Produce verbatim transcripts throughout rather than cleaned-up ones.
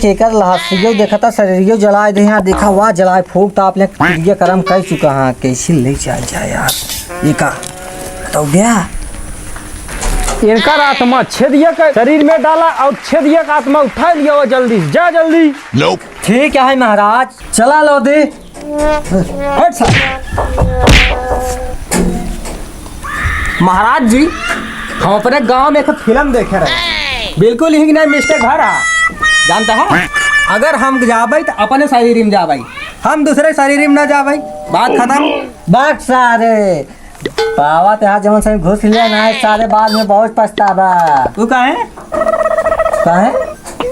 केकर लहसियो देखता, शरीरियो जलाए दे। यहाँ देखा, वाह, जलाए फूक, त आप ले क्रिया कर्म कर चुका है। कैसी ले जाए जाए यार, ये का बताओ गया? इनका आत्मा छेद एक शरीर में डाला और छेद एक आत्मा उठा लिया हुआ, जल्दी से जा, जल्दी। ठीक है महाराज, चला लो दे। हट साला। महाराज जी, हम अपने गांव में एक फिल्म देखे रहे, बिल्कुल ही नहीं मिस्टर घर आ, जानता है, अगर हम जाबे तो अपने शरीर में जाबे, हम दूसरे शरीर में ना जाबे, बात खत्म। बात सारे पावा ते हाथ जवन से घुस लिया ना है, सारे बाद में बहुत पछतावा। तू काहे? काहे?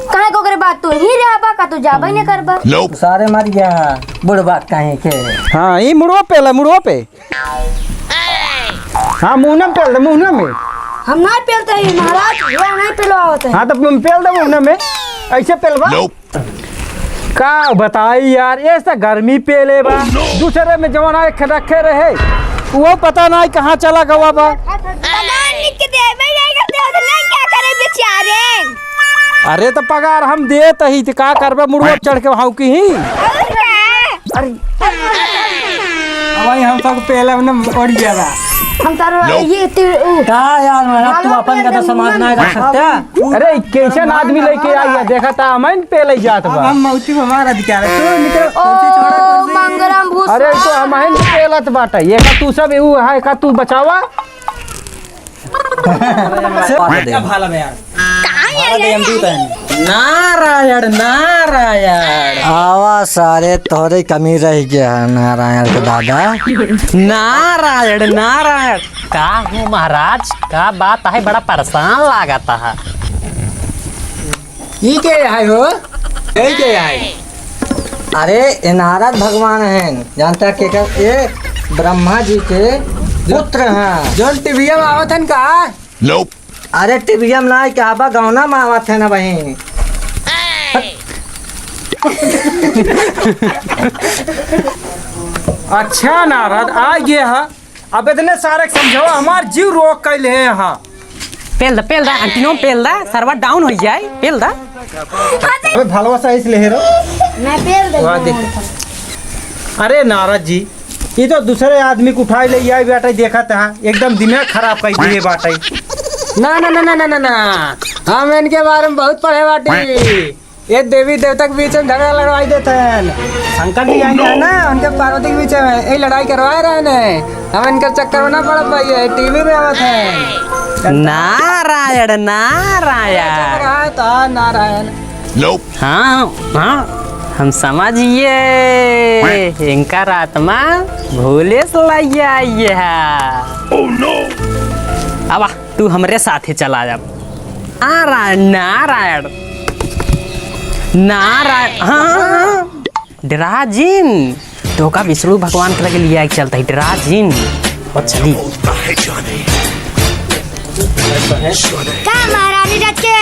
काहे को करे बात तू ही रहबा का, तू जाबे नहीं करबा? तू सारे मर गया है, बुढ़बा कहीं के। हाँ, ई मुड़वा पे ला, मुड़वा पे। हाँ, मुहना में पेल दे, मुहना में। हम ना पेलते ही महाराज, ये नहीं पेलवा होते हैं। हाँ, तो पेल दे मुहना में, ऐसे पेलवा। का बताई यार, ये से गर्मी पेले बा। दूसरे में जवन आए खे-, रखे रहे, वो पता नहीं कहाँ चला गवा बा। भगवान लिख के देवे रहेगा, तो नहीं क्या करे बेचारे। अरे तो पगार हम देत ही, तो का करबे, मुड़वा चढ़ के वहाँ की ही। और क्या? अरे। अब भाई हम सब पेले में ओढ़ गया बा। हम तारो ये ती-, उ- का यार, महाराज, तू अपन का तो समाज ना रख सकता। अरे, कैसन आदमी लेके आई है, देखा था, हमन पेले जात बा। हम मौती में हमारा अधिकार है। तू निकल, ओ, कुर्सी छोड़ा, कुर्सी। मंगरम भूषण। अरे, तो हमन पेलत बाटा। ये का तू सब, ऊ है का तू बचावा? क्या भाला में यार? कहाँ है भाला ये? दे हम दूत हैं। नारायण, नारायण। आवा सारे, तोहरे कमी रह गया है, नारायण के दादा। नारायण, नारायण। का हो महाराज, का बात है, बड़ा परेशान लागत है। ई के है हो? ई के है? अरे, ए नारद भगवान हैं, जानता के कर, ए ब्रह्मा जी के पुत्र हैं। जौन टीवीएम आवत हैं का? अरे, टीवीएम ना, क्या बा, गौना में आवत है ना बहिन। अच्छा नारद, आ गया है। अब इतने सारे समझावा, हमार जीव रोक कैले है यहाँ। पेल दा, पेल दा, एंटीनो पेल दा, server down हो जाए, पेल दा। अबे भलवा सा इसलिए हेरो। मैं पेल दे वाह, देख। अरे नारद जी, ये तो दूसरे आदमी को उठाए ले आई बाटे, देखत है, एकदम दिमाग खराब कर दिए बाटे। ना, ना, ना, ना, ना, ना, ना, हम इनके बारे में बहुत पढ़े बाटी। ये देवी देवता के बीच में झगड़ा लड़वाई देते हैं। शंकर जी आएंगे है ना, उनके पार्वती के बीच में ये लड़ाई करवा रहे हैं। हम इनका चक्कर में ना पड़ पाइए, टीवी में आवत है। नारायण, नारायण। नारायण। हाँ, हाँ, हम समझिए। इनका आत्मा भोले से लइया आई है। अब तू हमरे साथे चला जा। नारायण, नारायण, नारायण, हाँ, हाँ, हाँ। डरा जिन, तोका विष्णु भगवान के लगे लिया के चलता है, डरा जिन। और चली। का महारानी रात के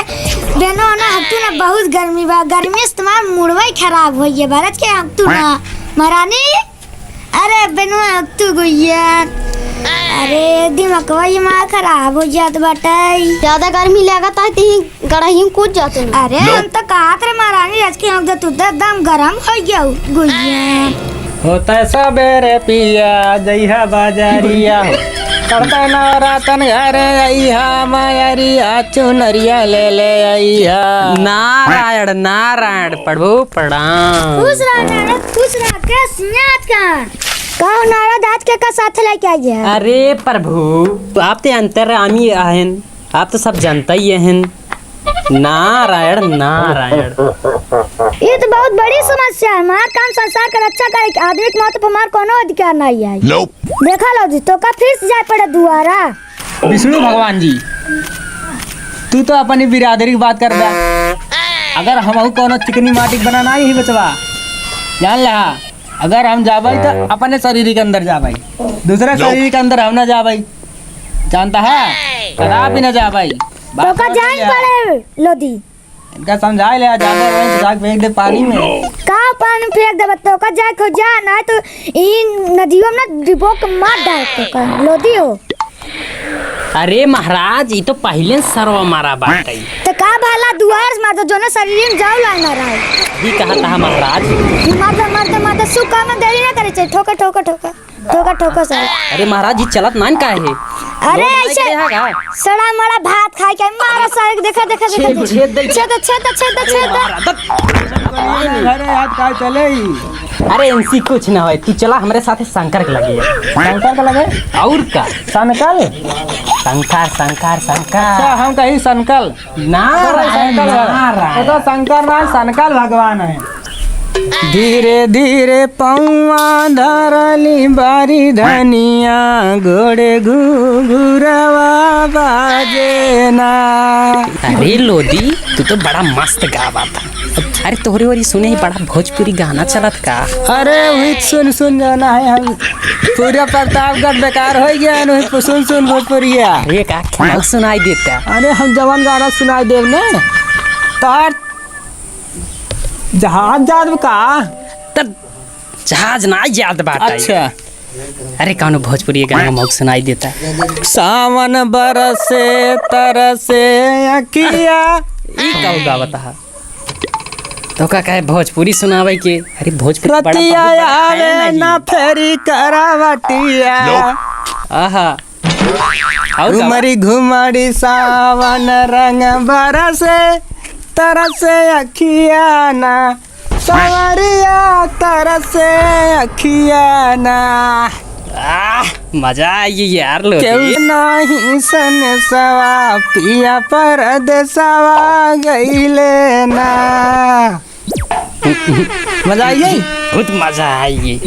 बहनों ना, हम तू ना बहुत गर्मी बा, गर्मी से तुम्हार मुड़वा ही खराब हो गया बा रात के, हम तू ना महारानी। अरे बेनुआ, तू गुइया। अरे, दिमागवा ये मार खराब हो जात बाटे। ज्यादा गर्मी लागत है, ती गड़ही में कूद जाते हैं। अरे, हम तो कहत रहे महारानी, आज के हम तो तू तो एकदम गरम हो गया गुइया। होता सबेरे पिया जइहा बाजारिया हो। करता नवरातन घरे अइहा मायरिया, चुनरिया ले ले अइहा। नारायण, नारायण, प्रभु प्रणाम। खुश रह नारद, खुश रह। के सियात का? का हो नारद, आज के का साथ लेके आई है? अरे प्रभु, आप ते अंतर्यामी आहन, आप तो सब जानता ही आहन। नारायण, नारायण। ये तो बहुत बड़ी समस्या है। हमार काम संसार के रक्षा करे के, आदमी के मौत पर हमार कोनो अधिकार नहीं है। देखा लो जी, तोका फिर से जाए पड़े दुआरा। विष्णु भगवान जी, तू तो अपनी बिरादरी की बात कर दे। अगर हमहू कोनो चिकनी माटी के बना नहीं ही बचवा, जान ले, अगर हम जाबे तो अपने शरीर के अंदर जाबे, दूसरे शरीर के अंदर हम ना जाबे, जानता है, कदापि ना जाबे। तोका जान पड़े लोदी। इनका समझा ले, ज्यादा रहे तो जाके फेंक दे पानी में। का पानी में फेंक देबे? तोका जाए खो जा, ना तो ई नदियों में ना डिबो के मार डाल तोका, लोदी हो। अरे महाराज, ई तो पहिले सरवा मारा बाटे। तो का भला दुआर से मारता, जोने शरीर में जाऊ लाए ना रहा। ई कहा था महाराज। मारता, मारता, मारता, सुख काम में देरी ना करे चाहिए। ठोका, ठोका, ठोका। ठोका, ठोका सर। अरे महाराज, ई चलत नान का है? अरे लोग नहीं ऐसे करे हैं का? सड़ा मड़ा भात खाए के मारा सर, देखा, देखा, देखा, छेद, देखा। छेद दे। छेद, छेद, छेद, अरे छेद। महाराज, अरे यार, का चले ई? अरे इनसी कुछ ना होए, तू चला हमरे साथे शंकर के लगे। शंकर के लगे? और का? संकल? शंकर, शंकर, शंकर। अच्छा, हम कही संकल। नारायण, शंकर भगवान। नारायण। वो तो शंकर ना, संकल भगवान है। धीरे धीरे पौआ धरली बारी धनिया, गोड़े घुघुरवा बाजे ना। अरे लोदी, तू तो बड़ा मस्त गावा था। अरे तोहरे ओरी सुने ही बड़ा भोजपुरी गाना चलत का? अरे वही सुन सुन जाना है हम। पूरा प्रतापगढ़ बेकार हो गया है, वही सुन सुन भोजपुरिया। अरे का ख्याल सुनाई देता? अरे हम जवान गाना सुनाई देव ने। तार जहाज जात बा का? त जहाज ना जात बाटे। अच्छा। अरे कौनो भोजपुरी गाना मौक सुनाई देता। सावन बरसे तरसे अखिया। ई का गावत हा? तो का कहे भोजपुरी सुनावे के? अरे भोजपुरी बड़ा रतिया बहुत बड़ा आवे है ना ना जी। फेरी करावटिया। आहा। और का? घुमरी घुमरी सावन रंग बरसे, तरसे अखिया ना, सावरिया तरसे अखिया ना। आह, मजा आई यार लोग। केहू नाही सन सवा पिया परदेसवा गईले ना। मजा आई गई? बहुत मजा आई।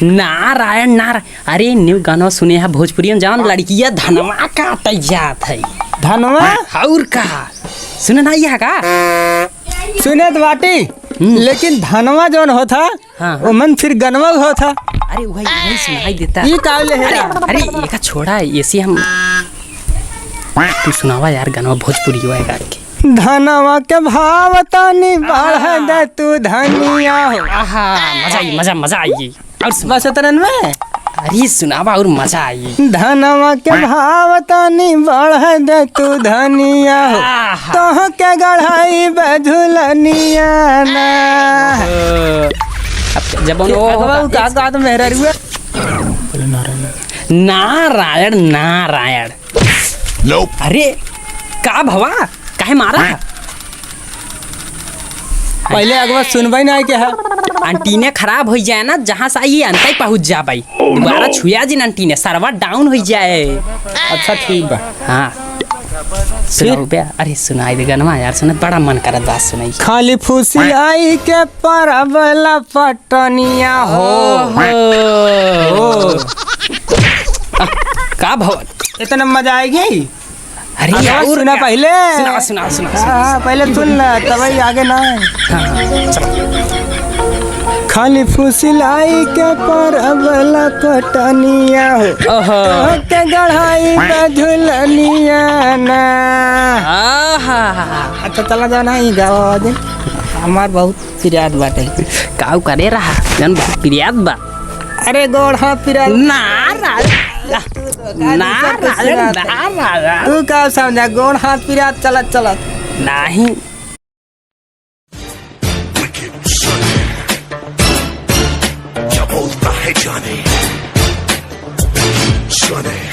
नारायण, नारायण। अरे, न्यू गाना सुने है भोजपुरी में, जौन लड़किया धनवा काटे जात है। धनवा? हाँ, और का? सुने ना यह का? सुने तो बाटी, हम्म। लेकिन धनवा जौन होता, हाँ, हाँ। वो मन फिर गनवा होता। अरे, वही, वही सुनाई देता। ये का ले है अरे, यार? अरे, ये का छोड़ा है, ऐसे हम, तू सुनावा यार, गनवा भोजपुरी हुआ है गा के। धनवा के भाव तनी बढ़ दे तू धनिया हो। आहा, मजा आई, मजा, मजा आई। और सुन। बस इतने में? अरे सुनावा और मजा आई। धनवा के भाव तनी बढ़ दे तू धनिया हो। आहा। तोह के गढ़ाई बझुलनिया ना। ओ, अब जब के वो अगवा होता, का, का तो मेहरारू है? नारायण, नारायण। Nope। अरे, का भवा? काहे मारा? पहले अगवा सुनबे ना के है। एंटीना खराब हो जाए ना, जहाँ से ये अंत ही पहुँच जा भाई। दोबारा छुआ जी ना एंटीना, server down हो जाए। अच्छा, ठीक बा। हाँ। सुनाओ बे, अरे सुनाई दे गनवा यार, सुने बड़ा मन करत बात सुनाई। खाली फुसिलाई के परबला पटनिया हो। ओहो। ओ। आ, का भवन? इतना मजा आएगी? अरे अरे यार, सुना क्या? पहले। सुना, सुना, सुना, सुना, हाँ, हाँ, सुना। पहले सुन ला, तब ही आगे ना। हाँ, हाँ, चलो। खाली फुसिलाई के परबला पटनिया हो। ओहो। के गढ़ाई बझुलनिया ना। आहा। अच्छा, चला जाना ही गावा दे। हमार बहुत पिरियात बाटे। काऊ करे रहा, जन बहुत पिरियात बा। अरे गोड़ हाथ पिरियात। ना, ना, ना, ना, ना, ना। तू का समझा, गोड़ हाथ पिरियात चलत चलत। नहीं। क्या बोलता है जाने, जाने।